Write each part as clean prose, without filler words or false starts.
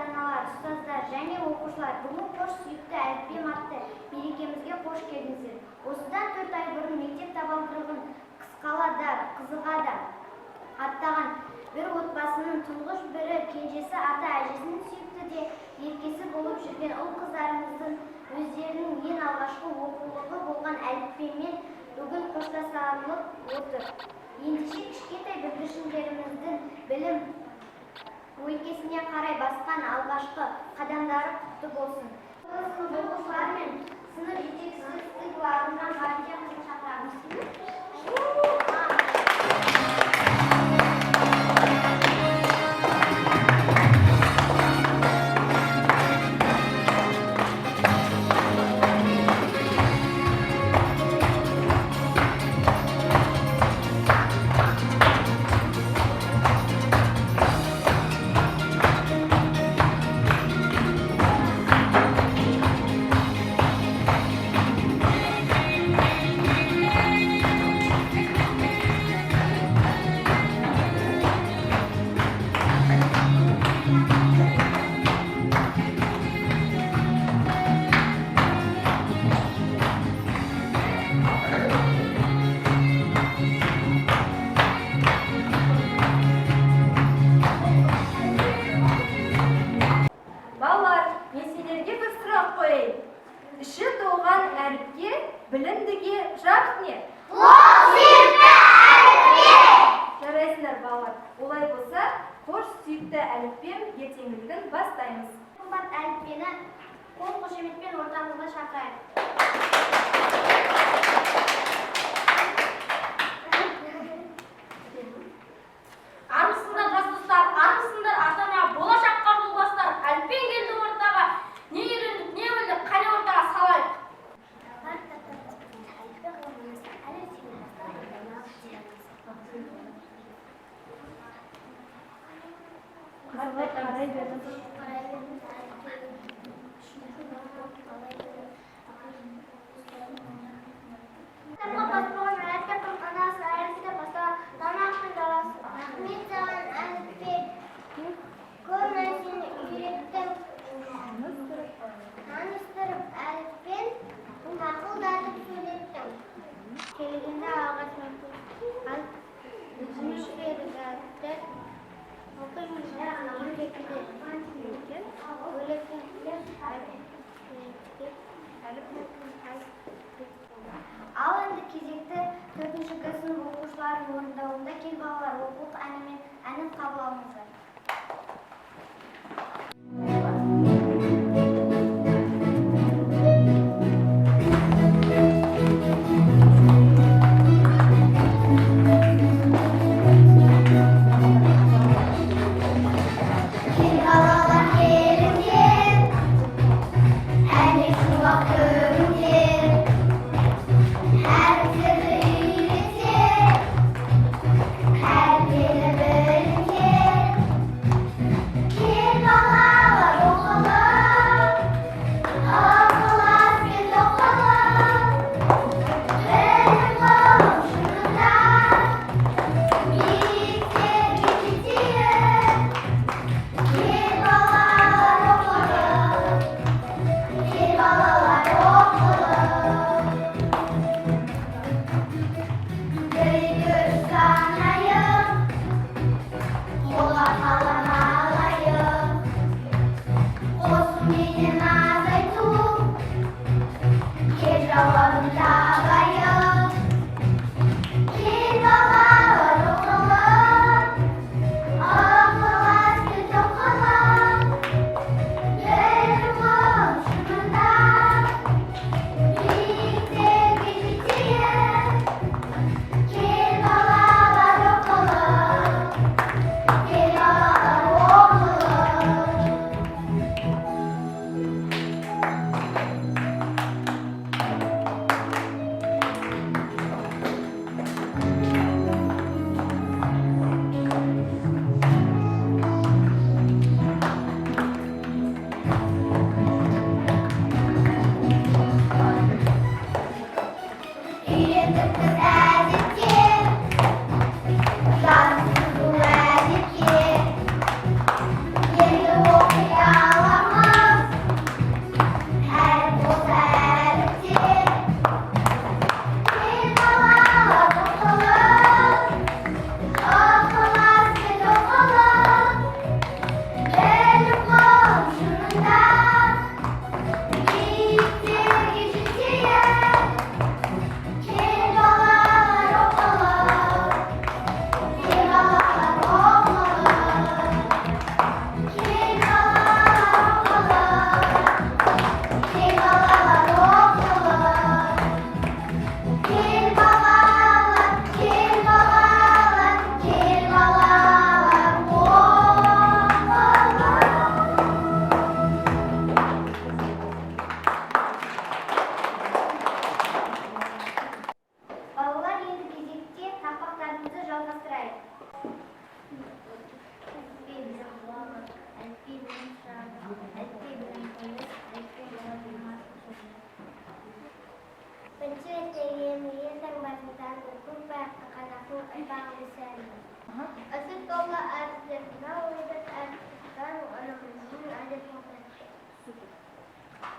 Ата-аналар, ұстаздар және оқушылар, бүгін «Қош, сүйікті әліппем» атты мерекемізге қош келдіңіздер! Осыдан 4 ай бұрын мектеп табалдырығын қысқала да, қызыға да аттаған бір отбасының тұңғыш, бірі кенжесі, ата әжесінің сүйікті де еркесі болып жүрген ұл қыздарымыздың өздерінің ең алғашқы оқулығы болған әліппемен бүгін қоштасарлық отыр. Ендеше, кішкентай бүлдіршіндеріміздің білім өлкесіне қарай басқан алғашқы қадамдары құтты болсын! Сынып оқушылары мен сынып жетекшісі Сыздықова Аружан Ғабиденқызын шақырамыз. Балалар, мен сендерге бір сұрақ қояйын. Іші толған әріпке, білімдіге жақ не? Жарайсыңдар, балалар. Олай болса, «Қош, сүйікті әліппем» ертеңгілігін бастаймыз. Қымбат әліппені қол қошеметпен ортамызға шақырайық. Армысыңдар, жас достар, армысыңдар, ата ана болашаққа жол бастар әліппең келді ортаға. Не үйрендік, не білдік, қане, ортаға салайық. Әліппе ғылымымыз, әлі сүйген жастар. Қызыға қарай беріңіз. Қарай беріңіз. Кітапқа баспаған әліппе құр анасы, әліпті бастаған тамақтың даласы. Рахмет саған, әліппе, көп нәрсені үйреттің. Таныстырып әліппен, тақылдатып сөйлеттің. Келгенде алғаш өзіміз әріптер оқимыз. Еңбекте бөлектен. Ал енді кезекті төртінші Г сынып оқушыларының орындауында «Кел, балалар, оқулық» әнімен әнін қабыл алыңыздар. Кел, балалар, келіңдер, әне шуақ көріңдер, әріптерді үйретер, әліппені біліңдер. Кел, балалар, оқылық, ықыласпен тоқылық, білім ғылым шыңында биіктерге жетейік. Кел, балалар, оқылық, кел, балалар, оқылық. Бір, екі, үш санайық, қолға қалам алайық, қосу менен азайту, кел, жауабын табайық. Кел, балалар, оқылық, ықыласпен тоқылық, білім ғылым шыңында биіктерге жетейік. Кел, балалар, оқылық, кел, балалар, оқылық.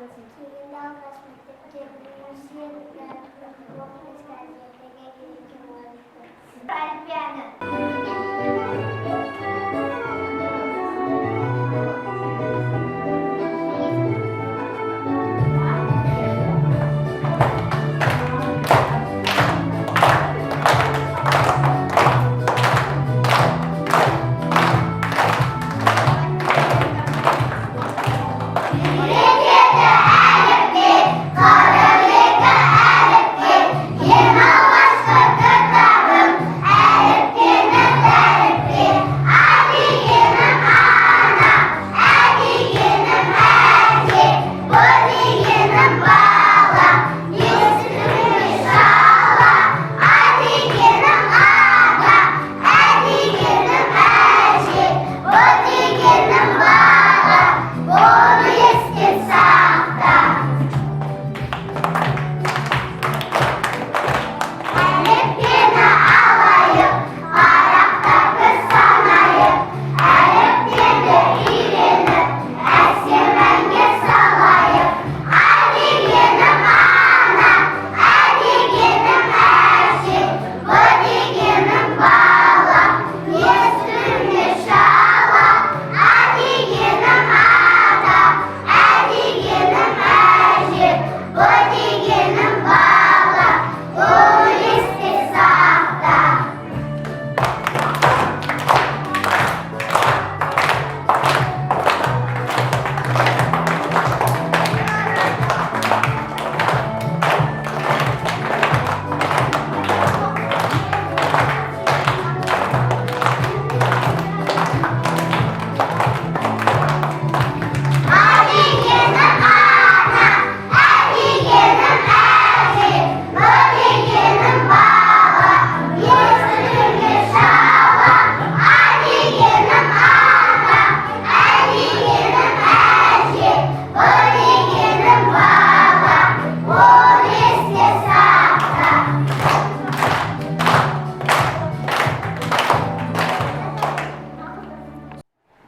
Келгенде алғаш мектепке білмеуші едік, оқимыз газеттерге керек болды. Әліппе әні.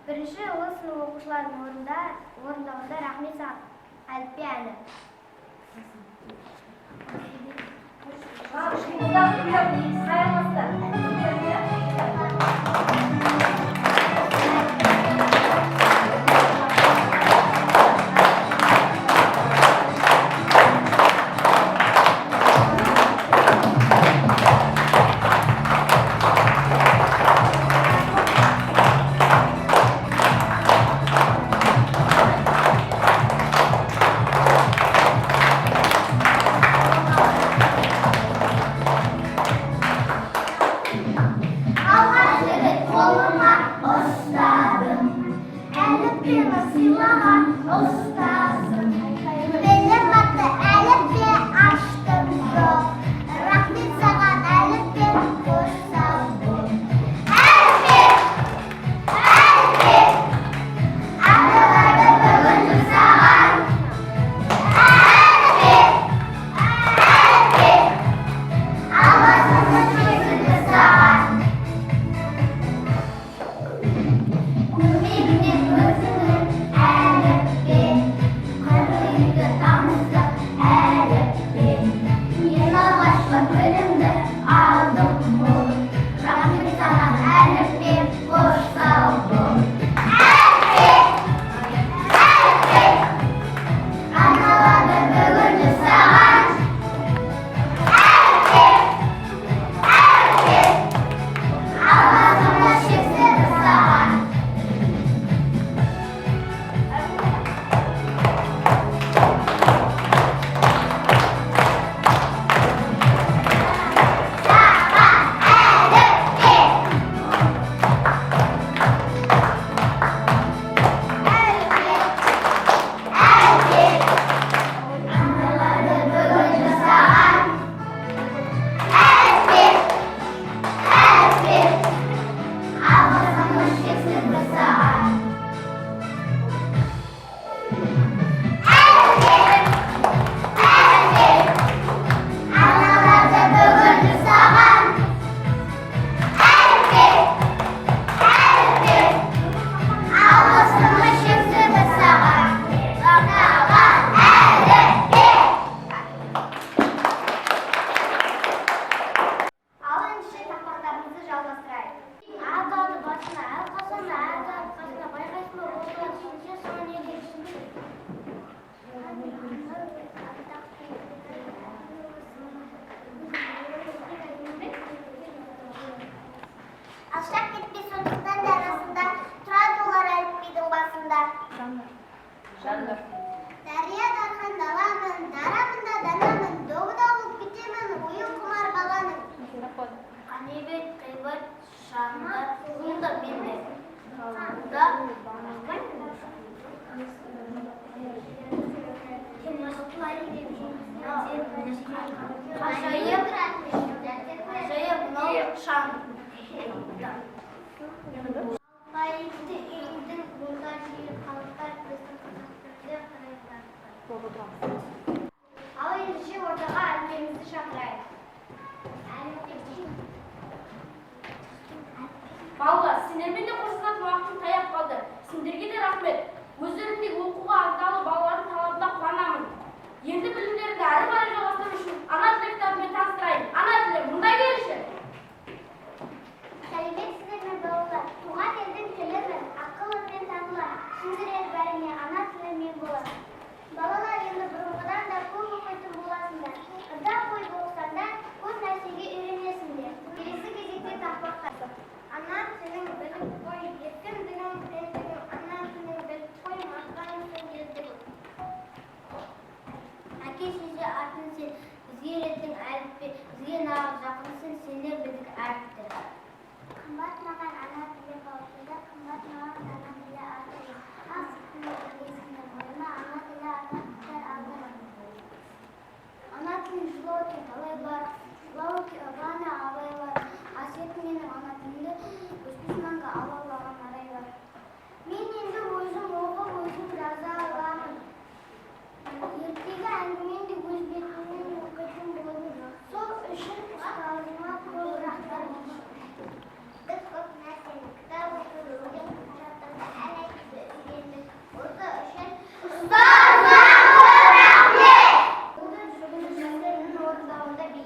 Бірінші ұлы сынып оқушыларының орындауында «Рахмет саған, әліппе» әні. Шуылдап күліп, қайырмастар. Алғаш рет қолыма ұстадым әліппені сыйлаған ұстазым. Білім атты әліппе, аштым жол. Рахмет саған, әліппе, қош сау бол. Әліппе, әліппе, аталарды бүгін жұмсаған. Әліппе, әліппе, алғашқы сөзімді саған. Көмегінен өзіңнің, әліппе, қырық Жандыр. Дария дархан даламын, дарамын да данамын, добыда болып кетемін, ойын құмар баланың. Қанибет, қибат, шаңдар, мұнда менде. Мұнда ғажайып, ғажайып мынау шаң. Байыпты үйдің мұнда жиі халықтар біздің қазақ тілді қарайлар. Ал ендеше ортаға әліппемізді шақырайық. Әліппе. Балалар, сендермен де қоштасатын уақытым таяп қалды. Сендерге де рахмет. Өздеріңдей оқуға ынталы балалардың талабына қуанамын. Енді білімдеріңді әрі қарай жалғастыру үшін ана тілі кітабымен таныстырайын. Ана тілі, мұнда келші. Сәлеметсіздер ме, балалар? Туған елдің тілімін, ақылымен танылар, түсіндірер бәріне ана тілімен болар. Балалар, енді бұрынғыдан да көп оқитын боласыңдар. Ырда қой болсаңдар, көп нәрсеге үйренесіңдер. Келесі кезекте тақпақтар. Ана тілің біліп қой, еркіндігің, теңдігің, ана тілің біліп қой, мақтанысың елдігің. Әке шеше атын сен, бізге үйреттің әліппе, бізге нағыз жақынсың, сендер білдік әріпті. Қымбат маған ана тілі бауырында, қымбат маған ана тілі аты. Ақ сүтіме білесіңдер, мойыма ана тілі ата құтар алдым. Ана тілін жылау екен талай бар, жылау екен Ыбана Абайлар. Қасиетім менің ана тілімді, өшпес мәңгі алаулаған арайлар. Мен енді өзім оқып, өзім жаза аламын. Ертегі әңгімені де өз бетіммен оқитын болдым. Сол үшін ұстазыма көп рахмет. Біз көп нәрсені кітап оқуды, өлең жаттауды, ән айтуды үйрендік. Осы үшін ұстазға көп рахмет! Бұл Жүгінісов жастарының орындауында би.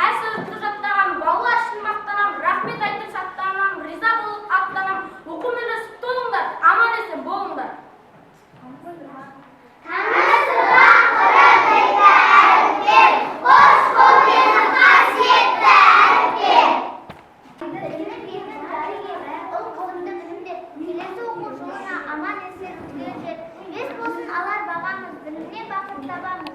Әр сөзді жаттаған балалар үшін мақтанам, рахмет айтып шаттанам, риза болып аттанам. Оқумен өсіп толыңдар, аман есен болыңдар. Танысуға құрметті әріппен, қош бол менің қасиетті әріппен. Ұл қызымды білімдеп, келесі оқу жылына аман есен түгел жет. Бес болсын алар бағамыз, білімнен бақыт табамыз.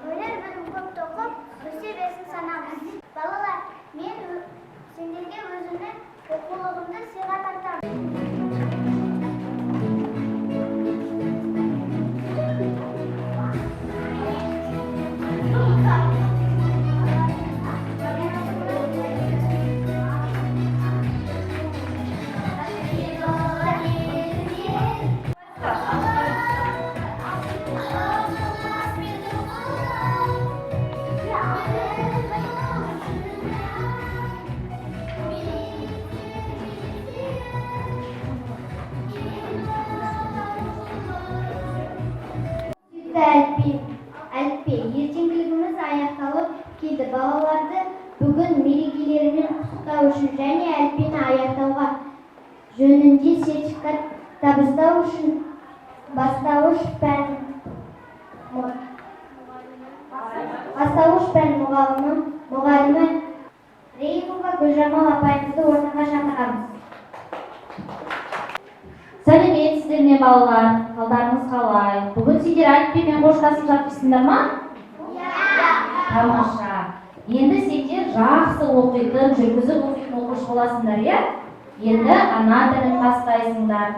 Өнер білім көп тоқып, өсе берсін санамыз. Балалар, мен сендерге өзімнің оқулығымды сыйға тартамын. Сүйікті әліппе, әліппе, ертеңгілігіміз аяқталып келді. Балаларды бүгін мерекелерімен құттықтау үшін және әліппені аяқтауға жөнінде сертификат табыстау үшін бастауыш пән мұғалімі Реймова Гүлжамал апайымызды ортаға шақырамыз. Сәлеметсіздер ме, балалар? Қалдарыңыз қалай? Бүгін сендер әліппемен қоштасып жатырсыңдар ма? Тамаша. Енді сендер жақсы оқитын, жүргізіп оқитын оқушы боласыңдар, иә? Енді ана тілін тастайсыңдар.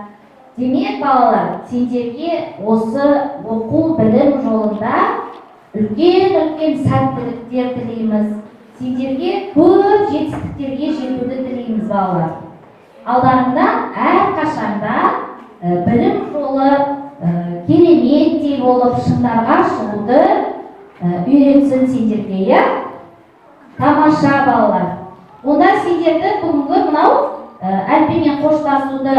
Демек, балалар, сендерге осы оқу білім жолында үлкен үлкен сәттіліктер тілейміз. Сендерге көп жетістіктерге жетуді тілейміз, балалар. Алдарыңда әрқашанда білім жолы кереметтей болып, шыңдарға шығуды үйретсін сендерге, иә? Тамаша, балалар. Онда сендерді бүгінгі мынау әліппемен қоштасуды,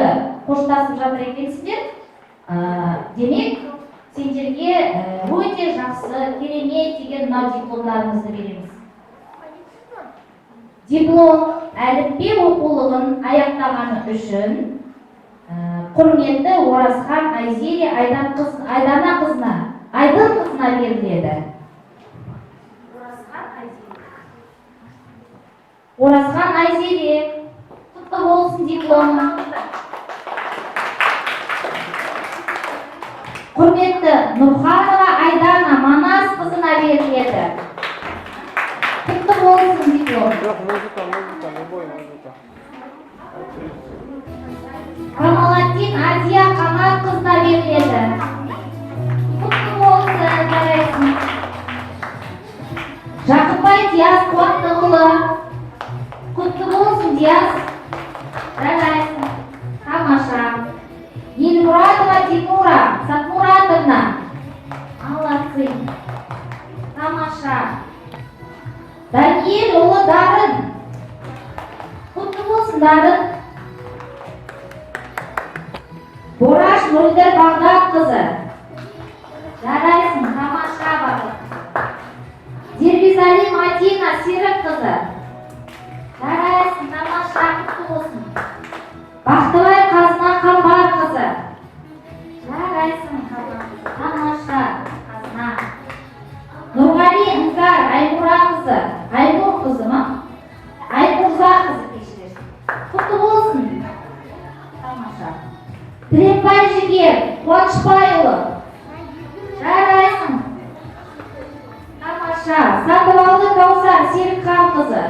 қоштасып жатыр екенсіңдер. Демек, сендерге өте жақсы, керемет деген мынау дипломдарыңызды береміз. Диплом әліппе оқулығын аяқтағаны үшін құрметті Оразхан Айзере Айдан қыз, Айдана қызына, Айдын қызына беріледі. Оразхан Айзере. Оразхан Айзере, құтты болсын дипломың. Құрметті Нұрханова Айдана Манас қызына беріледі. Құтты болсын диплом. Жоқ, музыка, музыка, любой музыка. Камалаттин Азия Қанат қызына беріледі. Құтты болсын, жарайсың. Жақыпбай Диас Қуаттықұлы. Құтты болсын, Диас. Жарайсың. Тамаша. Елмұратова Тимура Сатмұратовна. Молодцы. Тамаша. Даниэль ұлы Дарын. Құтты болсын, Дарын. Бораш Мөлдір Бағдат қызы. Жарайсың, тамаша, Бағдат. Дербизали Мадина Серік қызы. Жарайсың, тамаша, құтты болсын. Бақтыбай Қазына Қамбар қызы. Жарайсың, тамаша, Қазына. Нұрғали Іңкәр Аймұра қызы. Аймұр қызы ма? Аймұрза қызы, кешірерсің. Құтты болсын. Тамаша. Тілепбай Жігер Қуанышбайұлы. Жарайсың. Тамаша. Сатыбалды Каусар Серікхан қызы.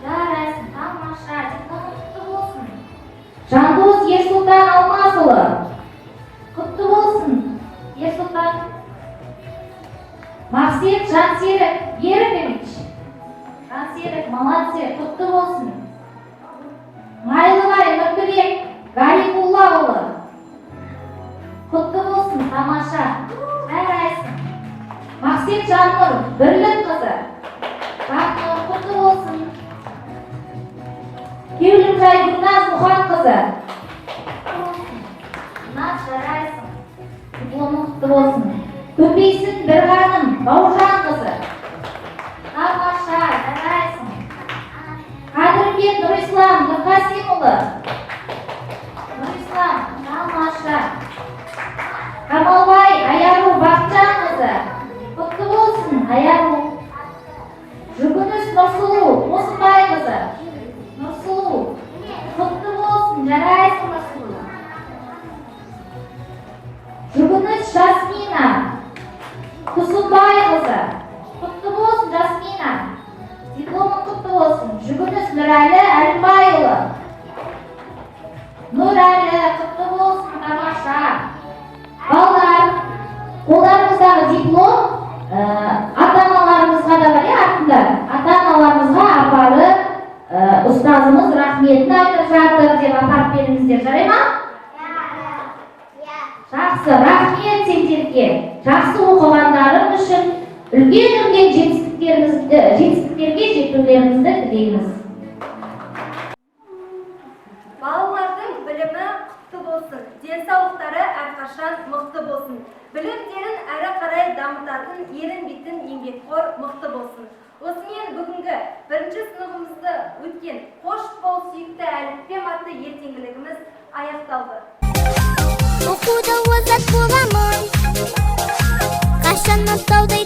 Жарайсың, тамаша. Дипломың құтты болсын. Жандос Ерсұлтан Алмасұлы. Құтты болсын, Ерсұлтан. Мақсет Жансерік Берікович. Жансерік, молодцы, құтты болсын. Майлыбай Нұртілек Гарифуллаұлы. Құтты болсын, тамаша. Жарайсың. Мақсет Жаннұр Бірлік қызы. Жаннұр, құтты болсын. Кеулімжай Гүлназ Мұханқызы. Гүлназ, жарайсың. Дипломың құтты болсын. Көпейсін Бірғаным Бауыржан қызы. Тамаша, жарайсың. Қадірбек Нұрислам Нұрқасимұлы. Нұрислам, тамаша. Камалбай Аяру Бақытжан қызы. Құтты болсын, Аяру. Жүгініс Нұрсұлу Қосымбай қызы. Нұрсұлу, құтты болсын, жарайсың, Нұрсұлу. Жүгініс Жасмина Құсымбай қызы. Құтты болсын, Жасмина. Дипломың құтты болсын. Жүгініс Нұрәлі Әлімбайұлы. Нұрәлі, құтты болсын, тамаша. Балалар, қолдарыңыздағы диплом ата-аналарымызға да бар, иә, артында. Ата-аналарымызға апарып, ұстазымыз рахметін айтып жатыр деп апарып беріңіздер, жарай ма? Жақсы, рахмет сендерге. Жақсы оқығандарың үшін үлкен-үлкен жетістіктерге жетулеріңізді тілейміз. Балалардың білімі құтты болсын, денсаулықтары әрқашан мықты болсын. Білімдерін әрі қарай дамытатын, ерінбейтін еңбекқор мықты болсын. Осымен бүгінгі бірінші сыныбымызды өткен «Қош бол, сүйікті әліппем» атты ертеңгілігіміз аяқталды. Оқуда озат боламын, қашан таудай.